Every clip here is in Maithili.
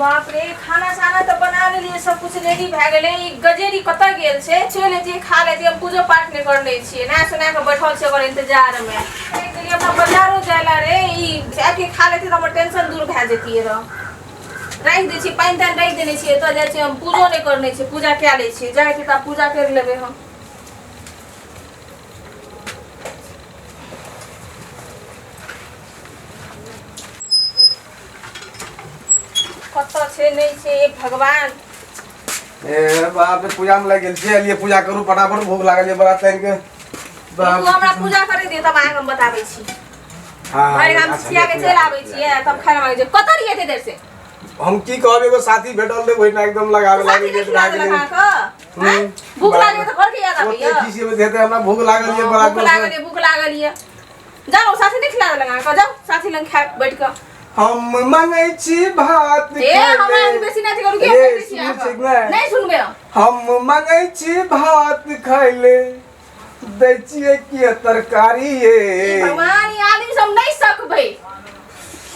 बाप रे, खाना साना तऽ बना लेलियै, सब कुछ रेडी भए गेलै। ई गजेरी कतऽ गेल छै? चलि एतियै, खा लेतियै। हम पूजो पाठ नहि करने छियै, नहा सोना कऽ बैठल छियै ओकर इंतजारमे। गेलियै हमरा बाजारो जाय ला रे, ई आबिके खा लेतियै तऽ हमर टेंशन दूर भए जैतियै रह। राखि दै छियै, पानि तानि राखि देने छियै। एतऽ जाइ छियै, हम पूजो नहि करने छियै, पूजा कए लै छियै। जाइ तऽ पूजा करि लेबै हम। कतऽ छै, नहि छै, हे भगवान। ए बाप रे, पूजा में लागि गेल छियै। एलियै पूजा करू फटाफट, भूख लागल ये बड़ा टाइम के। तू हमरा पूजा करे दे तब अहाँके हम बताबै छी। हाँ, भरि गाम अच्छा, छिया के पूजा चलि आबै करू। छियै तब खाना मांगै छियै। कतऽ रहियै एते देर से? हम की कहब, एगो साथी भेटल रहे, ओहिना एकदम लगाबे साथी लागल नहि गेट खिला भए देलक गेलै। अहाँके? आँय? भूख लागल तऽ घरके याद ओते आबैया। खिसियेबै हेतै, हमरा भूख लागल ये बड़ा। भूख लागल ये, भूख लागल ये। जाउ, साथी नहि खिला देलक अहाँके? जाउ साथी लग खाय बैठ कऽ। हम मंगै छी भात। ए हमरा खाय ले। बेसी नहि करू। ए, के सुनै छी कि नहि? नहि सुनबै हम। हम मंगै छी भात खाय ले, दै छियै कि तरकारी ये। हे भगवान, ई आदमी सब नहि सकबै।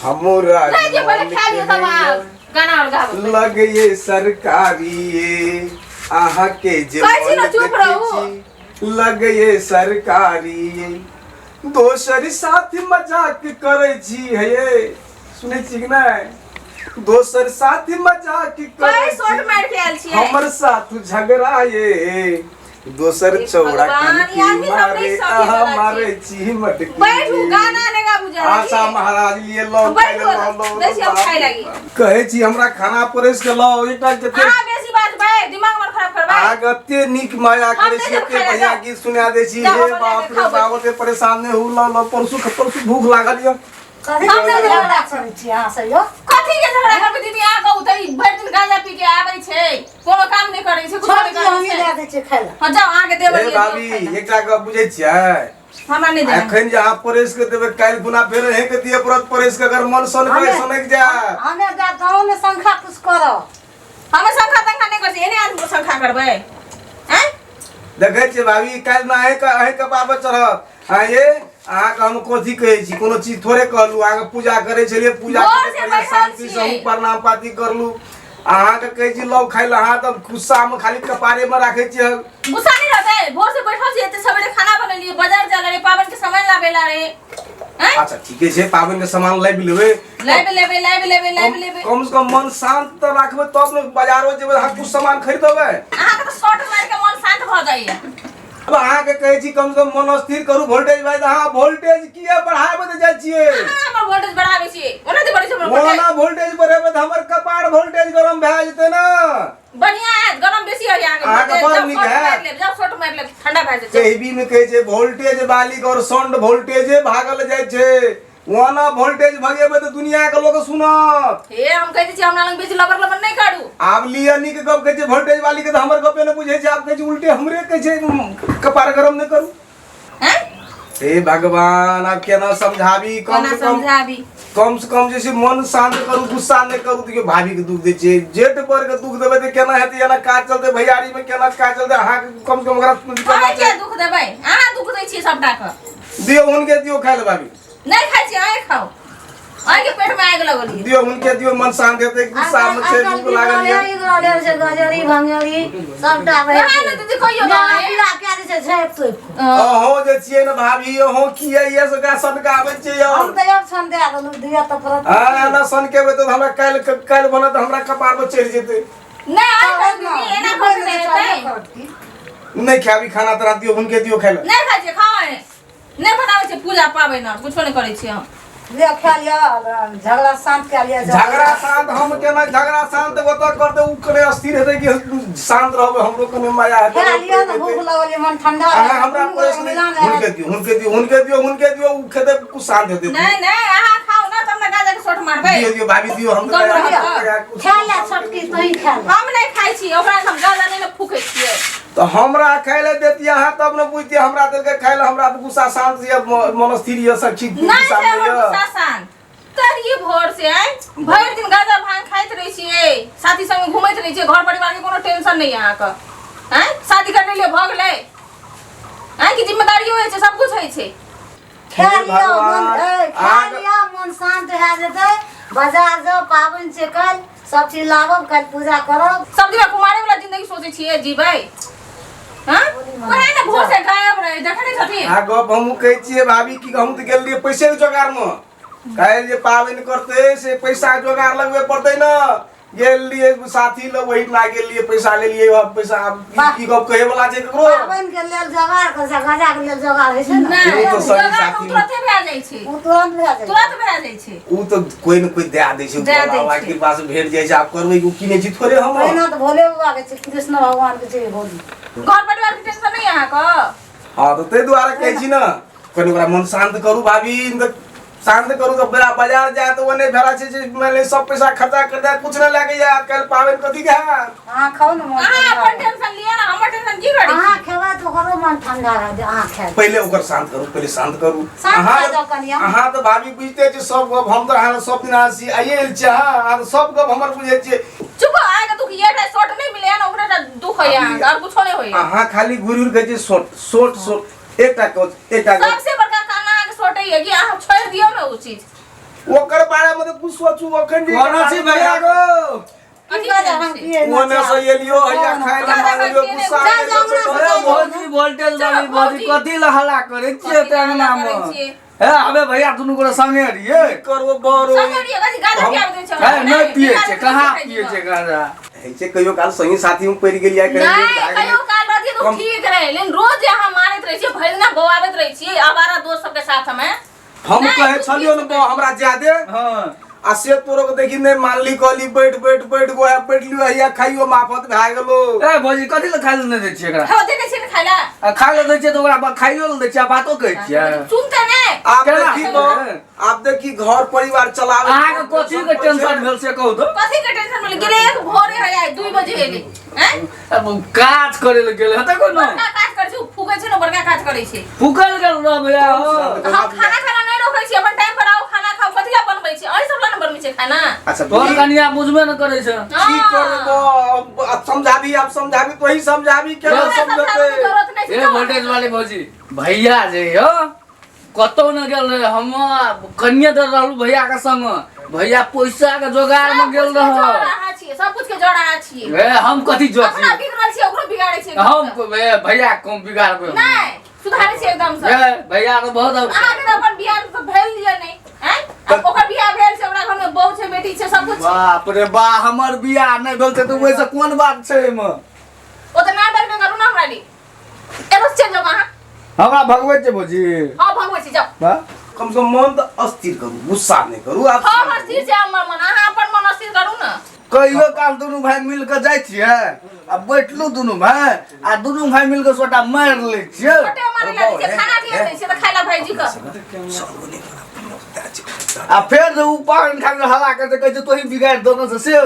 हमरा नहि जे पहिले खा लिअ तब अहाँ गाना और गाबू। लगैये सरकारी ये, अहाँके जे कहै छी ने मन चुप देखै रहू। छी, लगैये सरकारी ये। दोसर साथी मजाक करै छी हे ये, सुनै छी कि नहि? दोसर साथी मजाक करै कई शॉट छी, मारि के आयल छियै। हमर साथ झगड़ा ये। दोसर हे चौड़ा भगवान, कनकी ई आदमी सब नहि मारे, सकै अहाँ वला मारे छी मटकी। बैठू, गाना नहि गाबू जरा। आशा महाराज लिए लो। बैठू, दै छी हम खाय लागी। कहै छी हमरा खाना परसि के लाओ एकटा कते। अहाँ बेसी बाजबै, दिमाग हमर खराब करबै। अहाँके एते नीक माया हम करै नहि छी, जब एते खाय लए बढ़िया जाउ। गीत सुना दै छी। जाउ, हे हम लए बाप के रे खाउ। बाप, ओते परेशान नहि हु। लाओ लाओ, परसू परसू भूख लागल यऽ। कथी हम नहि झगड़ा करै छी अहाँ सब यौ? कथी के झगड़ा करबै दीदी? अहाँ कहू तऽ, ई भरि दिन गांजा पी के आबै छै, कोनो काम नहि करै छै, कुछो छोड़ नहि दियौ, करै हमही छै। दए दै छियै खाय लए। हँ जाउ, अहाँके देबै। हे भाभी, एकटा गप बुझै छियै? हमरा नहि देबै। एखन जे अहाँ परसि के देबै, काल्हि खुना फेर अहीं के दिअ पड़त परसि के। अगर मन सन करे सनकि जायत। हमे जा गाँवमे शंखा कुछ करब। हमे शंखा तंखा नहि करै छियै। एने आदमी शंखा करबै आँय? देखै छियै भाभी, काल्हि ने अहींके अहींके कपार पर चढ़त। आँय ये, अहाँके हम कथी कहै छी? कोनो चीज थोड़े कहलहुँ। अहाँके पूजा करै छलियै, पूजा भोर करै से छलियै, बैठल शांति से छियै। हम प्रणाम पाती करलहुँ। अहाँके कहै छी लौ खाइ लए, अहाँ तऽ गुस्सामे खाली कपारेमे राखै छियै। गुस्सा नहीं रहतै? भोर से बैठल छियै, एते सवेरे खाना बनेलियै, बाजार जाय ला रहे, पाबनि के सामान लाबे ला रहे। आँय? अच्छा ठीके छै, पाबनि के सामान लाबि लेबै। लाबि लेबै, लाबि लेबै, लाबि लेबै। कम से कम मन शांत तऽ राखबै तब ने बाजारो जेबै, अहाँ कुछ सामान खरीदबै। अहाँके तऽ शॉर्ट मारि के मन शांत भऽ जाइए। अब अहाँके कहै छी कम से कम मन स्थिर करू, वोल्टेज भाई, तऽ अहाँ वोल्टेज किए बढ़ाबैत जाइ छियै? अहाँ हमर वोल्टेज बढ़ाबै छियै, ओना तऽ बढ़ै छै हमर वोल्टेज। ओना वोल्टेज बढ़ेबै तऽ हमर कपार वोल्टेज गरम भए जेतै ने। बढ़िया हैत, गरम बेसी होइए अहाँके अहाँके वोल्टेज। बड़ जाउ नीक शॉर्ट हैत। मारि लेब, जाउ शॉर्ट मारि लेब, ठंडा भए जेतै। कहबी में कहै छै वोल्टेज वाली और साउंड वोल्टेजे भागल जाइ छै। ओना वोल्टेज भगेबै तऽ दुनिया के लोक सुनत। हे, हम कहै छी हमरा लग बेसी लबर लबर नहि करू। आब लिअ, नीक गप कहै छै। वोल्टेज वाली के तऽ हमर गपे नहि बुझै छै, आब कहै छै उल्टे हमरे कहै छै कपार गरम नहि करू। हैं? हे भगवान, आब केना समझाबी? कम कोना से कम समझाबी? कम से कम जे छै मन शांत करू, गुस्सा नहि करू। देखियौ, भाभी के दुख दै छियै, जेठ बर के दुख देबै तऽ केना हेतै? एना काज चलतै? भैयारी में केना काज चलतै? अहाँके कम से कम ओकरा अहाँ किया दुख देबै? अहाँ दुख दै छियै सबटा के। दियौ, हुनके दियौ खाय लए भाभी। नहि खाइ छी, अहाँ खाउ, अहाँके पेट में आगि लगल ये। दियौ, हुनके दियौ, मन शांत हेतै। गुस्सा में छै, भूख लागल ये। बिगड़ले छै, गजरी भंगेरी सबटा रहै कहाँ ने दीदी कहियो मेवा गाँव पीला कए दै छै झाँपि तोपि कऽ। अहों जे छियै ने भाभी, अहों किया ये से ओकरा सनकाबै छियै? हम और तऽ एक छन दए देलहुँ, दिअ तऽ पड़त। हाँ, एना सनकेबै तऽ हमरा काल्हि काल्हि बनत तऽ हमरा कपार पर चढ़ि जेतै। नहि आइ खाउ दीदी, एना करबै नहि हेतै। नहि खाबी खाना तोरा, दियौ हुनके दियौ खाय लए। नहि खाइ छियै, खाउ अहीं। नहि बनाबै छियै पूजा पाबनि आर कुछो नहि करै छियै हम। ले खा लिअ, झगड़ा शांत कए लिअ। झगड़ा शांत हम केना? झगड़ा शांत ओतऽ करतै, ओ कने अस्थिर हेतै कि शांत रहबै, हमरो कने मजा हेतै। खा लिअ ने, भूख लगल यऽ, मन ठंडा। अहाँ हमरा परसि नहि, हुनके दियौ, हुनके दियौ, हुनके दियौ, हुनके दियौ, ओ खेतै कुछ शांत हेतै। नहि नहि, अहाँ खाउ ने तब ने गाजा के सोट मारबै। दियौ दियौ भाभी दियौ, हम गम रहत। खा ले छोटकी, तोही खा ले। हम नहि खाइ छी, ओकरा हम गाजा नहि ने फूकै छियै। तऽ हमरा खाय लए देतियै अहाँ तब ने बुझतियै। हमरा देलकै खाय लए, हमरा गुस्सा शांत यऽ, मन स्थिर यऽ, सब ठीक। नहि गुस्सा छै हमर यऽ। गुस्सा शांत तरिये। भोर से आइ भरि दिन गाजा भांग खाइत रहै छियै, साथी संगे घुमैत रहै छियै, घर परिवार के कोनो टेंशन नहि अहाँके। आँय, शादी करने लिए भऽ गेलै? आँय, कि जिम्मेदारियो होइ छै, सब कुछ होइ छै। खा हे लिअ मन भगवान, ए, खा अहाँके लिअ, मन शांत भए जेतै। बाजार जाउ, पाबनि छै काल्हि। सब चीज लाबब काल्हि पूजा करब। सब दिन कुमारे वाला जिंदगी सोचै छियै जीबै। हाँ ओहे ने भोर से गायब रहे देखै नहि छथिन। आ गप हमहूँ कहै छियै भाभी कि हम तऽ गेल रहियै पैसे के जोगार मे, काल्हि जे पाबनि करतै से पैसा जोगार लगबे पड़तै ने। गेल रहियै साथी लग, ओहिठिना गेल रहियै पैसा लेलियै। अब पैसा आब ई गप कहै वाला छै ककरो? पाबनि के लेल जोगाड़ करै छै, गजा के लेल जोगाड़ होइ छै ने। नहि ओ तऽ सही जोगाड़ साथी। तऽ तुरते भए जाइ छै। ओ तुरंत भए जाइ छै। तुरंत भए जाइ छै। ओ तऽ कोइ ने कोइ दए दै छै, दए दै बाबा छै। कृपा से भेट जाइ छै। आब करबै कि ओ किनै छी थोड़े हम। पहिना तऽ भोले बाबा के छै, कृष्ण भगवान के छै होली। घर परिवार के टेंशन नहि अहाँके? हँ तऽ ताहि दुआरे कहै छी ने कनि ओकरा मन शान्त करू भाभी, तऽ शान्त करू तऽ बड़ा बाजार जाय तऽ ओने भेड़ा छै जे मानि लिअ सब पैसा खर्चा कर दे, कुछ नहि लए के जायत। काल्हि पाबनि कथी के हैत? अहाँ खाउ ने मन अहाँ ठंडा अपन रहत। टेंशन लिअ ने, हमर टेंशन की करै अहाँ छी? खेबै तऽ ओकरो मन ठंडा रहत जे अहाँ खायब। पहिले ओकर शान्त करू, पहिले शान्त करू। शान्त अहाँ भऽ जाउ कनियाँ। अहाँ तऽ भाभी बुझिते छी सब गप। हम तऽ अहाँ सब दिन अहाँ छी आइए आयल छियै, अहाँ अहाँ तऽ सब गप हमर बुझै छियै। चुप, अहाँके दुख ये टा शॉर्ट नहि मिलैया ने, ओकरे टा दुख होइया अहाँके, आओर कुछो नहि होइया। अहाँ खाली घुरि घुरि कहै छियै शोट शोट शोट। एकटा गप, एकटा गप। सबसे बड़का कारण अहाँके शॉर्ट होइया कि अहाँ छोड़ि दियौ ने ओ चीज। ओकर बारे मे तऽ कुछ सोचू अखन जे। कोना छी भैया गो? कथी की कहै हम छै? पियै ओने ना से चाह। एलियो हैया खाय लए मांगलियो गुस्सा जा, जा, हमरा से अरे जा, जा। भौजी वोल्टेज वाली चलो, भौजी भौजी। कथी ला हल्ला करै छियै कथी ला अंगना हल्ला मे? करै छियै? हे हमे भैया दुनू गोरा संगे रहियै। करबो बरो संगे रहियै, कथी गाजा पियाबै दै छै हे हमरा? नहि पियै गाजा छै, कहाँ पियै पियै छै छै गाजा? होइ छै कहियो काल संगी साथी मे पड़ि गेलियै कहियो नहि भए गेलै। कहियो काल रहतियै तऽ कम- ठीक रहै, लेकिन रोज जे अहाँ मारैत रहै छियै, भरि दिना बौआबैत रहै छियै आवारा दोस्त सबके साथ मे। हम नहि, कहै तू छलियो ने पी बौ हमरा जाय दे। हँ आ से तोरो के देखी नहि मानली, कहली बैठ बैठ बैठ गो बैठ लियो हैया खाइयो माफत भए गेलो। ए भौजी कथी ला खाय लए नहि दै छियै एकरा? हँ दै छियै ने खाय लए। आ खाय लए दै छियै तऽ ओकरा खाइयो लए दै छियै आ बातो कहै छियै। सुनते नहि। आब केना देखी बौ, हेतै? आब देखी घर परिवार चलावे अहाँके कथी के टेंशन भेल से कहू तऽ? कथी के टेंशन भेल? गेलै एक भोरे है आइ 2 बजे एलै हैं। अब काज करे लए गेल हेतै कोनो? बड़का काज करै छै ओ, फूकै छै ने, बड़का काज करै छै। फुकल गेल रह भैया हो। हम खाना खाना नहि रोकै छी, अपन टाइम पर आओ खाना खाओ। कथी ला बनबै छी? अहीं सब ला ने बनबै छै खाना। अच्छा तोहर कनिया बुझबे ने करै छै। की करबो अब? समझाबी, आब समझाबी तोही समझाबी केना हमरा समझाबै के समझेतै? जरूरत नहि छै। ए वोल्टेज वाली भौजी भैया जे यौ कतौ न गेल रहे, हम कनिये देर रहलू भैया के संग, भैया पैसा के जोगाड़ में गेल सब कुछ के रह। जड़ अहाँ छियै, सब कुछ के जड़ अहाँ छियै। ए हम कथी जोड़ अपना छियै? बिगड़ल छियै, ओकरो बिगाड़ै छियै। हम ए, भैया कम बिगाड़बै हम? नहि सुधारै छियै एकदम से। ए भैया तो बहुत अहाँके तऽ अपन बियाह तऽ भेल ये नहि हैं, आब ओकर बियाह भेल छै, ओकरा घर में बहू छै, बेटी छै, सब कुछ। बाप रे बा, हमर बियाह नहि भेल छै तऽ ओहिसँ कोन बात छै एहिमे? ओ तऽ नाटक नहि करू ने हमरा लिए। एतऽ से चलि जाउ अहाँ। हमरा भगबै छै भौजी? हँ भगबै छी, जाउ। वाह। कम से कम मन तऽ अस्थिर करू, गुस्सा नहि करू आब। हम अस्थिर छै हमर मन, अहाँ अपन मन अस्थिर करू ने। कहियो काल दुनू भाई मिल के जाइ छियै आ बैठलू दुनू भाई आ दुनू भाई मिल के सोटा मारि लै छियै। छोटे मारे ला दै छियै, खाना दिया दै छियै तऽ खाय ला भाईजी के। आ फेर जे उ पान खा के हल्ला करतै, कहै छै तोही बिगाड़ि देने छै से।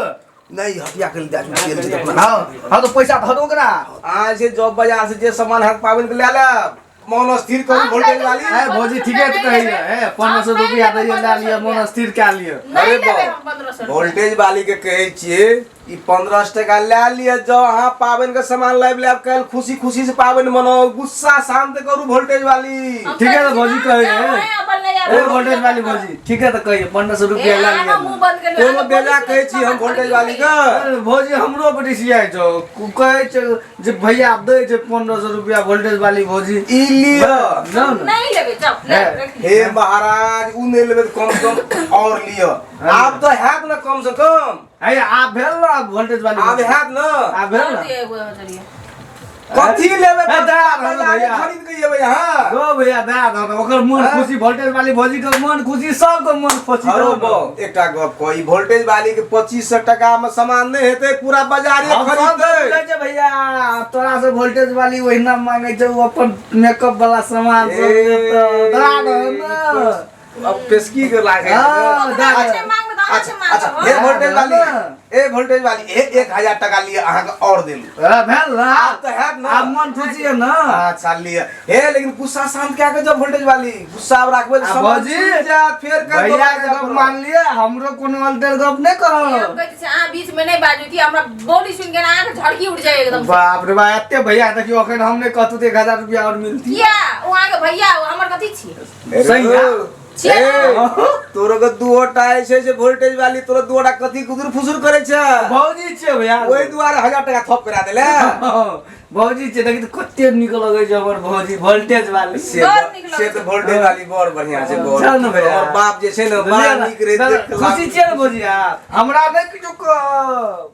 नहीं हटिया के दे तेल छै अपना। हँ हँ तऽ पैसा धर ओकरा। आज से जॉब बाजार से जे सामान हैत पाबनि के लए लेब। मन अस्थिर करू हम वोल्टेज कहि वाली। ए भौजी ठीके तऽ कहैया, ए 1500 रुपया दैया लए लिअ, मन स्थिर कए लिअ। नहि अरे लेबै बाप। हम 1500 रुपया। वोल्टेज वाली के कहै छियै ई 1500 टका लए लिअ, जाउ अहाँ पाबनि के सामान लाबि लेब, काल्हि खुशी खुशी से पाबनि मनाउ। गुस्सा शांत करू वोल्टेज वाली। हम ठीके कहै तऽ छी भौजी ना, कहै जाउ है। अहाँ अपन ले आबू। ए वोल्टेज वाली भौजी ठीके तऽ कहैया, 1500 रुपया ए, लए अहाँ लिअ। मुँह बंद कऽ लिअ, कोनो अहाँ बेजा बोलै कहै छी छी हम वोल्टेज वाली के? अरे भौजी हमरो पर रिसियाइ छौ, कहै छै जे भैया दै छै 1500 रुपया वोल्टेज वाली भौजी। ई लिअ। जाउ ने। नहि लेबै, जाउ ले, हे। रख लिअ। हे महाराज, उ नहि लेबै तऽ कम से कम और लिअ। आब तऽ हैत ने कम से कम? हे आब भेल ने आब वोल्टेज वाली आब भौजी। हैत ने? आब भेल और ने। दिअ एगो हजरिया। कथी लेबै? हे, दए दहक बाजारे भैया। खरीद के एबै अहाँ। गो भैया दए दहक, ओकर मन हैं? खुशी, वोल्टेज वाली भौजी के मन खुशी, सबके मन खुशी। हरो बौ, एकटा गप कह, ई वोल्टेज वाली के 2500 टका में सामान नहि हेतै, पूरा बाजारे हम सब खरीदतै। बुझै छै भैया, तोरा से वोल्टेज वाली ओहिना मांगे छै, ओ अपन मेकअप वाला सामान सब ए, देतौ। दए दहक ने। अब पेशकी के लागे। हाँ, ओकरा दए अहाँ से दहक। मांगबै तऽ अहाँ से अच्छा अच्छा मांगब। हे वोल्टेज वाली, हाँ। ए वोल्टेज वाली, ए 1000 टका लिए अहाँके और देलू। ए, भेल ने? आब तऽ हैत ने? आब मन खुशी है ने? अच्छा लिअ। हे लेकिन गुस्सा शांत कए के जाउ वोल्टेज वाली, गुस्सा आब राखबै तऽ आ सामान भौजी, छूटि जायत, फेर काल्हि भैया दोबारा के जाय गप पड़त। मान लिअ, हमरो कोनो अल्टर गप नहि हम कहब। कहै छी अहाँ बीच में नहि बाजू कि हमरा बोली सुनि के अहाँके झड़की उठि जाय एकदम से। बाप रे बा, एते भैया देखियौ, अखन हम नहि कहतू तऽ 1000 रुपया और मिलती। किया? ओ अहाँके भैया, ओ हमर कथी छियै? सही है। छियै ए, ने? तोरो के दूटा जे छै से वोल्टेज वाली तोरो दूटा कथी गुदुर फुसुर करे छै भौजी छियै भैया ओहि दुआरे 1000 टका थप करा देले भौजी छै देखी तऽ कते नीक लगै छै हमर भौजी वोल्टेज वाली से बड़ नीक लगै से तऽ वोल्टेज वाली बड़ बढ़िया छै बड़ चल ने भैया। हमर बाप जे छै ने बड़ा नीक रहे खुशी छियै ने भौजी अहाँ? हमरा नहि किछु कहब।